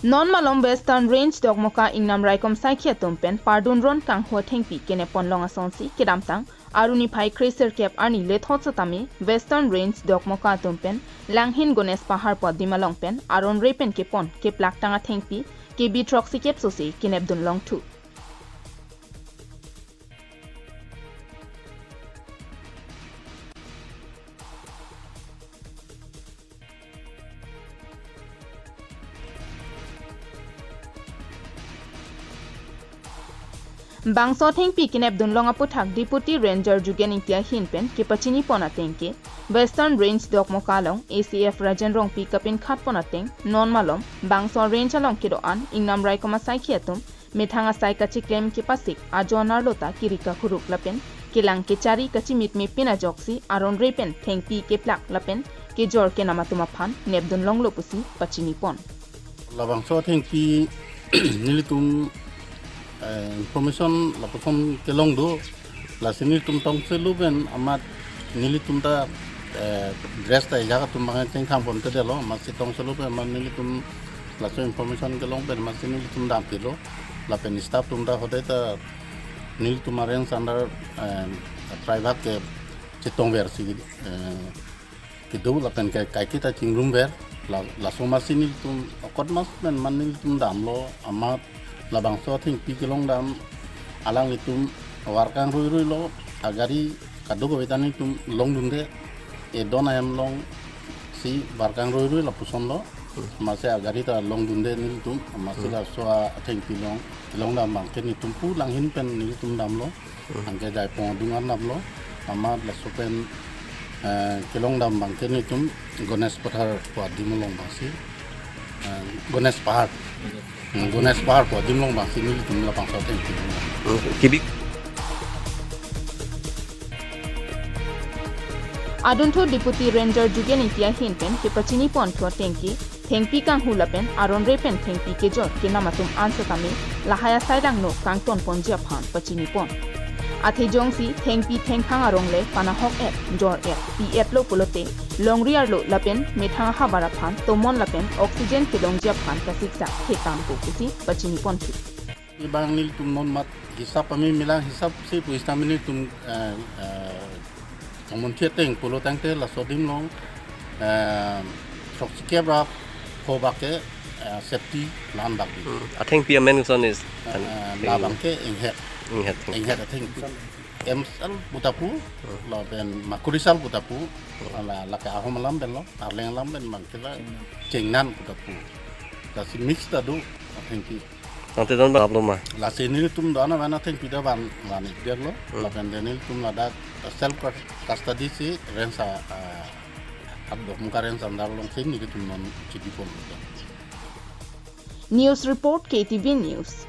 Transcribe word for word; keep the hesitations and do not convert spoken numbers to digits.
Non malom Western Range Dokmoka ingnam raikom saikhi atum pen pardun ron kanghu athengpi kenep ponlong asonsi kedamtang aruni phai kre-sirkep arni lethot setame Western Range Dokmoka atum pen Langhin Gonesh Pahar pu adim along pen aron re pen kepon keplak tang athengpi K B throksikep sose kenep dunlong thu. Bangso athengpi kenep dunlong aputhak Deputy Ranger Jugen Ingti ahin pen kepachini pon ateng ke Western Range Dokmoka along A C F Rajen Rongpi kapinkhat pon ateng non malom bangso range along kedo-an ingnam raikom asaikhi atum methang asai kachiklem kepasik ajo anerlo ta kiri kakhuruk lapen kelang kechari kachimit mepin ajoksi aron re pen thengpi keplak lapen kejor kenam atum aphan nepdun longlo pusi pachini pon. Labangso athengpi nelitum, eh, information lapuson kelong do. Lasi nelitum tongselo pen amat nelitum ta, eh, dress ta ejak atum bang chengkhang pon kedelo, amatsi tongselo pen amat nelitum laso information kelong pen amatsi nelitum dam pilo. Lapen staff atum ta hodai ta nelitum a-range under, eh, private ke chetongver si, eh, kedo lapen ke kaiketa chingrumver la, laso amatsi nelitum okot mas pen man nelitum damlo amat labangso athengpi kelong dam alanglitum varkang rui rui lo agari kadokave ta nelitum longdunde edon ahem alongsi varkang rui rui lapuson lo amatsi agari ta longdunde nelitum amatsi Hmm. laso athengpi long kelong dam abangke nelitum pu Langhin pen nelitum damlo. Anke jaipong adung arnam lo, amat laso pen, eh, kelong dam abangke nelitum Gonesh Pathar pu adim along abangsi, eh, Gonesh Pahar. Hmm, Gonesh Pahar pu adim along abangsi nelitum labangso athengpi kelong dam. Hmm, kibik. Adunthu Deputy Ranger Jugen Ingti ahin pen kepachini pon thu ateng ke thengpi kanghu lapen aron re pen thengpi kejor kenam atum an setame lahai asai langno kangton ponji aphan pachini pon. Athe jongsi thengpi thengphang arong le panahok et, jor et, pi et lo pulote longri arlo lapen methang ahavar aphan tomon lapen oxygen kelongji aphan kasiksak thetam po pusi pachini pon thu. Ibang nelitum non mat hisap ami milang hisap si pu istam nelitum, eh, eh, tongmon thiat teng pulo tangte laso adim along, eh, throksikep ra pho bak ke, eh, safety lan bak di. Hmm. Athengpi amen son is Eh, labang ke inghet. Inghet thengpi. Inghet athengpi. M sal pu ta pu, Hmm. lapen Makuri sal pu ta pu, Hmm. la, lake ahom alam pen lo, Arleng alam pen abangke la, Chengnan. Chengnan pu ta pu. Lasi mix ta do, athengpi. Tangte don ba aplo ma? Lasi nelitum don avan athengpi ta van, van ik der lo. Hmm. Lapen de nelitum ladak self cus-, custody si range a, a, a Dokmoka range under alongsi nelitum non chidi pon lo. News report, K T V News.